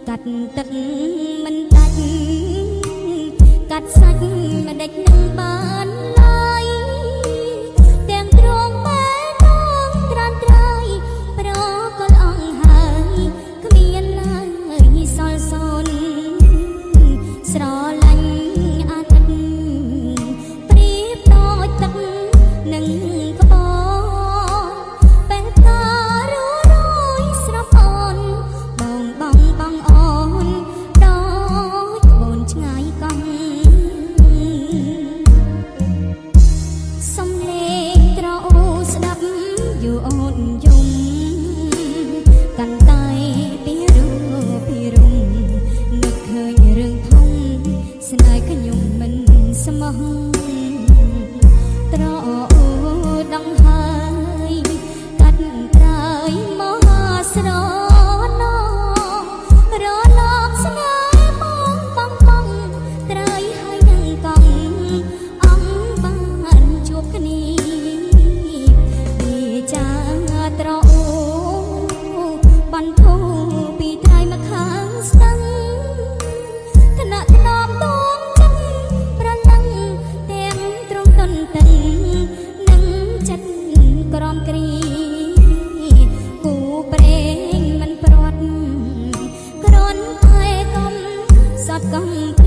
កាត់ទឹកមិនដាច់កាត់សាច់មិនដេចនឹងបានឡើយទាំងទ្រងបែដងត្រានត្រើយប្រកលអង្គហើយគ្មានឡើយសល់សូនស្រឡាញ់អាណិតប្រៀបដូចទឹកនឹងក្បនពេលផ្ការួរយស្រពោនបងបងបងអូនដូចក្បូនឆ្ងាយកង់ សំលេងត្រអូស្ដាប់យូអូនយំកាន់តែពីរូពីរុំនឹកឃើញរឿងធំស្នេហ៍ខ្ញុំមិនស្មោះត្រអូដងហើយកាត់ត្រើយមកស្រណរលកស្នេហ៍បងបងបងត្រើយហើយនឹងកង់អង្គបានជួបគ្នាវាចាត្រអូបានធូរពីត្រៃមកខាងស្ទឹងថ្នាក់ថ្នមដងចិត្តប្រឡឹងទាំងត្រង់តន្ទឹងនឹងចិត្តក្រំគ្រីគូប្រេងមិនព្រាត់គ្រាន់តែកំសត់កំព្រា